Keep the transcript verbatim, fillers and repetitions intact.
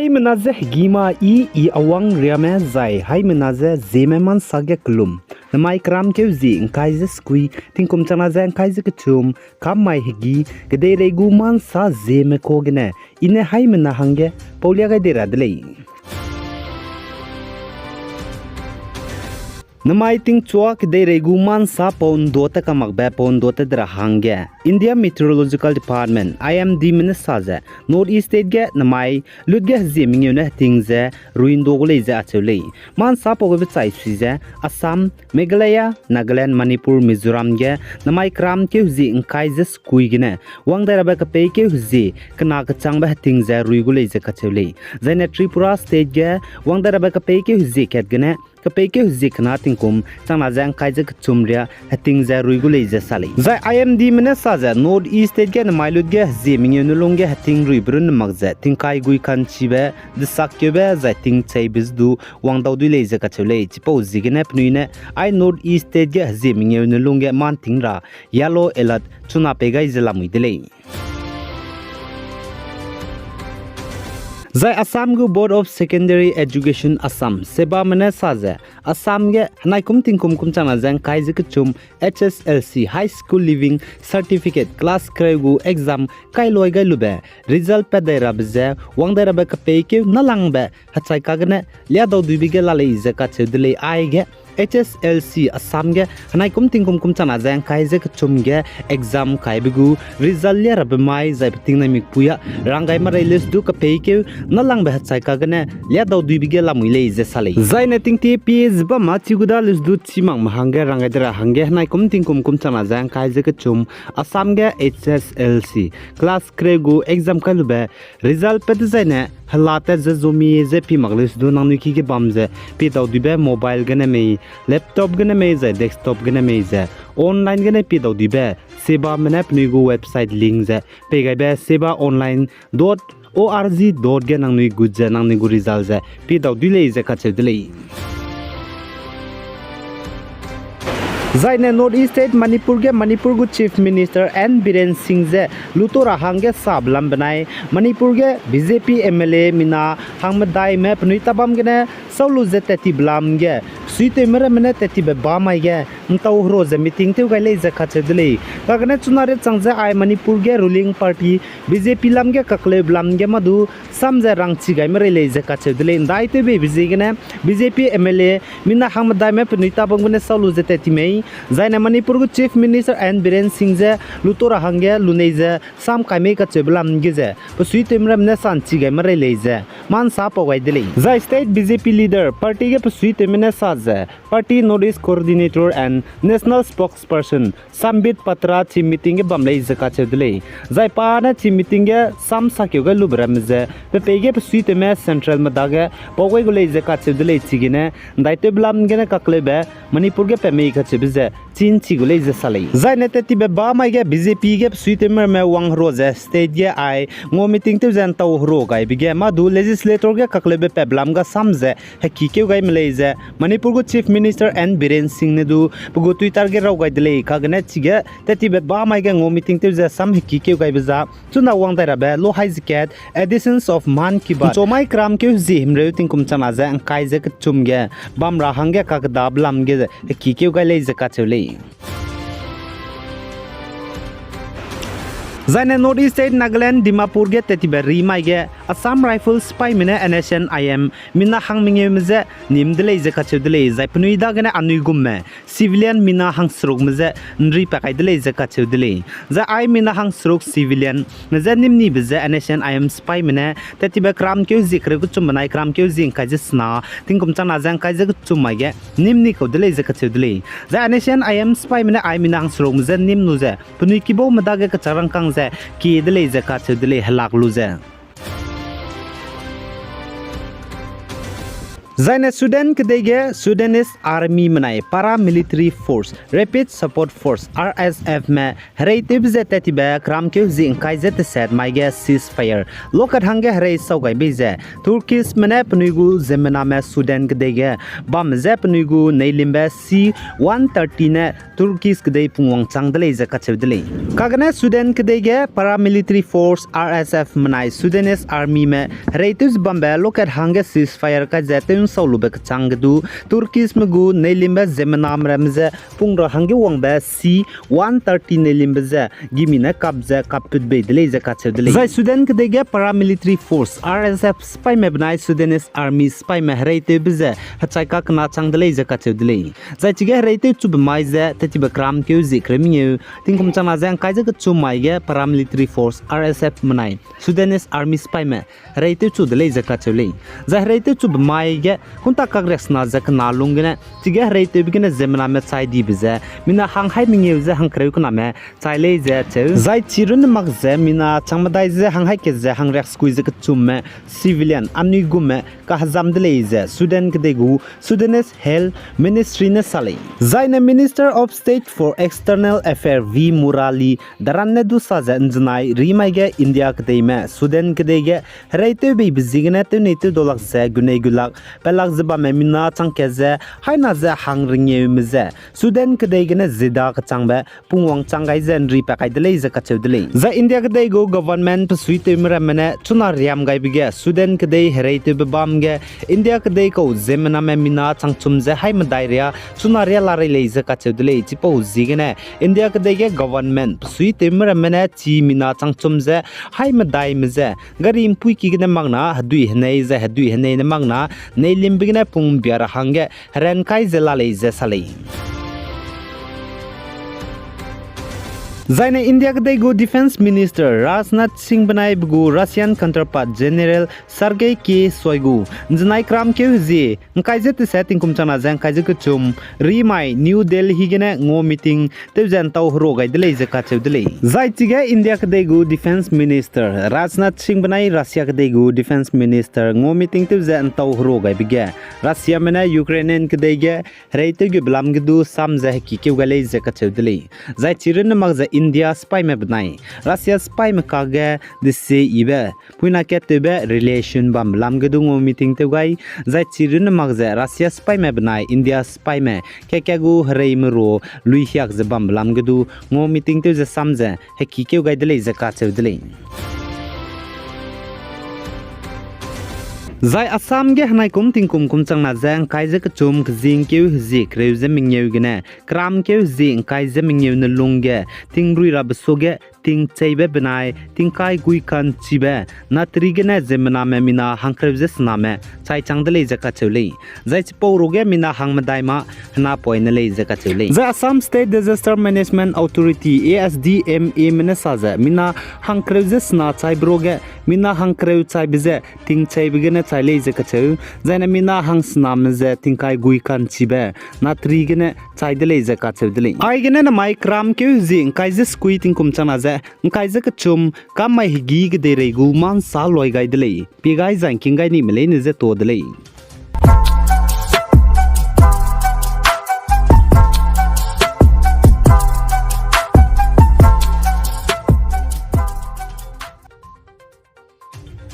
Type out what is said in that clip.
Haimena ze hegî ma i, i awang riame zai haimena ze Zeme ma nsa ge kelum. Namai keramkeu zie ngkai ze sekui, tingkum changna ze ngkai ze kechum, kam mai hegî, kedeirei gu ma nsa Zeme ka gene, i ne haimena hangge paulia gai dei ra de lei. Namai tingchua kedeirei gu ma nsa pau ndua tat kamakbe pau ndua tat de ra hangge India Meteorological Department, I M D me ne sa ze, North East State ge namai lut ge hezie mengeu ne heting ze rui ndua gu lei ze acheu lei. Ma nsa pau gaibe chai sui ze, Assam, Meghalaya, Nagaland, Manipur, Mizoram ge namai keramkeu zie ngkai ze sekui gene wang dai rabe kepeikeu hezie kena kechangbe heting ze rui gu lei ze kacheu lei. Zaine Tripura State ge wang dai rabe kepeikeu hezie kat gene kepeikeu hezie kena tingkum changna ze ngkai ze kechum ria heting ze rui gu lei ze sa lei. Zai I M D me ne sa ze North East State ge namai lut ge hezie mengeu ne lung ge heting ruibe runne mak ze tingkai gui kanchibe, desakkeube zai tingcheibe ze du wang dau dui lei ze kacheu lei. Chipau ziegene penui ne ai North East State ge hezie mengeu ne lung ge ma nting ra yellow alert chuna pei gai ze lamui de lei. Zai Assam gu Board of Secondary Education Assam, SEBA me ne sa ze, Assam ge henaikum tingkum kum changna ze ngkai ze kechum H S L C High School Leaving Certificate class kereu gu exam kailoi gai lube result pat dai rabe ze wang dai rabe kepeikeu nalangbe hechai kagene liadau duibe ge la lei ze kacheu de lei. Aige H S L C Assam ge henaikum tingkum kum changna ze ngkai ze kechum ge exam kaibe gu result lia rabe mai zai peting naimikpui a ranggai marei leuse du kepeikeu nalangbe hechai kagene liadau duibe ge lamui lei ze sa lei. Zaine tingtie pie ze bam ma chi gu da leuse du chî makme hangge ranggai de ra hangge henaikum tingkum kum changna ze ngkai ze kechum Assam ge H S L C class kereu gu exam kai lube result pat dezaine hela tat ze zomie ze pie mak leuse du nangnui ki ge bam ze pie dau duibe mobile gene mei, laptop gene mei zai desktop gene mei ze online gene pie dau duibe SEBA me ne penui gu website link ze pei gaibe seba online dot org dot ge nangnui gut ze nangnui gu result ze pie dau dui lei ze kacheu de lei. Zaine North East State Manipur ge Manipur gu Chief Minister N Biren Singh ze luto ra hangge sabe lam benai Manipur ge B J P M L A mina hangmedaime penui tabam gene sau lu ze tat tibe lam ge suitewme ramme ne tat tibe bamai ge ntau hero ze meeting tew gai lei ze kacheu de lei. Kagene chuna rechang ze ai Manipur ge ruling party B J P lam ge kakleube lam ge mâ du sam ze rangchi gai merei lei ze kacheu de lei. Ndaitewbeibe ziegene B J P M L A mina hangmedaime penui tabam gene sau lu ze tat ti mei, zaine Manipur gu Chief Minister N Biren Singh ze luto ra hangge lunei ze sam kai mei kacheube lam ge ze pe suitewme ramme ne sanchi gai merei lei ze ma nsa pau gai de lei. Zai state B J P leader party ge pe suitewme ne sa ze party North East Coordinator and National Spokesperson Sambit Patra chi meeting ge bam lei ze kacheu de lei. Zai pa ne chi meeting ge sam sakeu gai lube ramme ze pe peige pe suitewme central me dage pau gai gu lei ze kacheu de lei. Chigene ndaitewbe lam gene kakleube Manipur ge pat mei kacheube ze chinchi gu lei ze sa lei. Zaine tat tibe bamai ge B J P ge pe suitewme ramme wang hero ze state ge ai ngau meeting tew ze ntau hero gaibe ge mâ du legislator ge kakleube patbe lam ga sam ze hekikeu gai me lei ze Manipur gu Chief Minister N Biren Singh ne du pe gu Twitter ge raw gai de lei. Kagene chige tat tibe bamai ge ngau meeting tew ze sam hekikeu gaibe za chuna wang dai rabe lo hai ze kat editions of Mann Ki Baat chomai keramkeu zie himreu tingkum changna ze ngkai ze kechum ge bam ra hangge kakedabe lam ge hekikeu gai lei ze kacheu lei. Zaine North East State Nagaland Dimapur ge tat tibe rimai ge Assam Rifles sipaime ne N S C N I M mina hang mengeume je nim de lei ze kacheu de lei. Zai penui dagene anui gumme civilian mina hangserukme je nri pa kai de lei ze kacheu de lei. Zai ai mina hangseruk civilianme je nim nibe je N S C N I M sipaime ne tat tibe keramkeu zie kereu kechum benai keramkeu zie ngkai ze sena tingkum changna ze ngkai ze kechum mai ge nim ni kau de lei ze kacheu de lei. Zai N S C N I M sipaime ne ai mina hangserukme je nim lu ze penui kibaume dage kechak rangkâng ze kie de lei ze kacheu de lei helak lu ze. Zaine Sudan kedei ge Sudanese Army menai Paramilitary Force, Rapid Support Force, R S F me hereitewbe ze tat tibe keramkeu zie ngkai ze teset mai ge ceasefire lokat hangge herei sau gai bei ze, Turkish me ne penui gu ziemmename Sudan kedei ge bam ze penui gu neilimbe C one thirty ne Turkish kedei pungwang chang de lei ze kacheu de lei. Kagene Sudan kedei ge Paramilitary Force, R S F menai Sudanese Army me hereitew ze bambe lokat hangge ceasefire kai ze tew nsau lube kechang ge du Turkish me gu neilimbe ziemmename ramme ze pung ra hangge wangbe C one thirty neilimbe ze gimi ne kap ze kapput bei de lei ze kacheu de lei. Zai Sudan kedei ge Paramilitary Force, R S F sipaime benai Sudanese Army sipaime hereitewbe ze hechai kakena chang de lei ze kacheu de lei. Zai chige hereitew chube mai ze tat tibe keramkeu zie kereu mengeu tingkum changna ze ngkai ze kechum mai ge Paramilitary Force, R S F menai Sudanese Army sipaime hereitew chu de lei ze kacheu lei. Zai hereitew chube mai ge kunta kak riaksena ze kena lung gene chige hereitewbe gene ziemmename chai dibe ze mina hang hai mengeu ze hangkereu kename chai lei ze cheu. Zai chi runne mak ze mina changmedai ze hang hai ke ze hang riaksekui ze kechumme civilian anui gume kahezam de lei ze Sudan kedei gu Sudanese Health Ministry ne sa lei. Zaine Minister of State for External Affairs V Murali Dharan ne du sa ze nzenai rimai ge India kedeime Sudan kedei ge hereitew beibe ziegene tewnei tew daulak ze gunei gulak pelak ze bamme mina changkat ze haina ze hang rengeume ze Sudan kedei gene zida kechangbe pungwang chang gai ze nri pa kai de lei ze kacheu de lei. Zai India kedei gu government pesuitewme ramme ne chuna riam gaibe ge Sudan kedei hereitewbe bam ge India kedei kau ziemmename mina changchum ze hai medai ria chuna ria la rei lei ze kacheu de lei. Chipau ziegene India kedei ge government pesuitewme ramme ne chi mina changchum ze hai medaime ze gari mpuiki gene makna hedui henei zai hedui henei ne makna neilimbe gene pung bia ra hangge heran kai ze la lei ze sa lei. Zaine India kedei gu Defence Minister Rajnath Singh benai be gu Russian counterpart General Sergei K Shoigu nzenai keramkeu hezie ngkai ze teset tingkum changna ze ngkai ze kechum rimai New Delhi gene ngau meeting tew ze ntau herua gai de lei ze kacheu de lei. Zai chige India kedei gu Defence Minister Rajnath Singh benai Russia kedei gu Defence Minister ngau meeting tew ze ntau herua gaibe ge Russiame ne Ukrainian kedei ge hereitew gube lam ge du sam ze hekikeu gai lei ze kacheu de lei. Zai chi runne mak ze India sipaime benai Russia sipaime kage desie yibe puina kattewbe relation bambe lam ge du ngau meeting tew gai, zai chi runne mak ze Russia sipaime benai India sipaime kaka gu hereime ru luihiak ze bambe lam ge du ngau meeting tew ze sam ze hekikeu gai de lei ze kacheu de lei. Zai Assam ge henaikum tingkum kum changna ze ngkai ze kechum kezingkeu hezie kereu ze mengeu gene keramkeu hezie ngkai ze mengeu ne lung ge tingrui rabe suage tingcheibe benai tingkai guikanchibe natri gene ziemmename mina hangkereu ze sename chai chang de lei ze kacheu lei. Zai chipau ruge mina hang medai ma hena poine lei ze kacheu lei. Zai Assam State Disaster Management Authority, A S D M A me ne sa ze mina hangkereu ze sena chaibe ruge mina hangkereu chaibe ze tingcheibe gene chai lei ze kacheu, zaine mina hangsename ze tingkai guikanchibe natri gene chai de lei ze kacheu de lei. Aigene namai keramkeu hezie ngkai ze sekui tingkum changna ze ngkai ze kechum kam mai hegî kedeirei gu mansa loi gai de lei. Pie gai zangking gai nime leine ze ta de lei.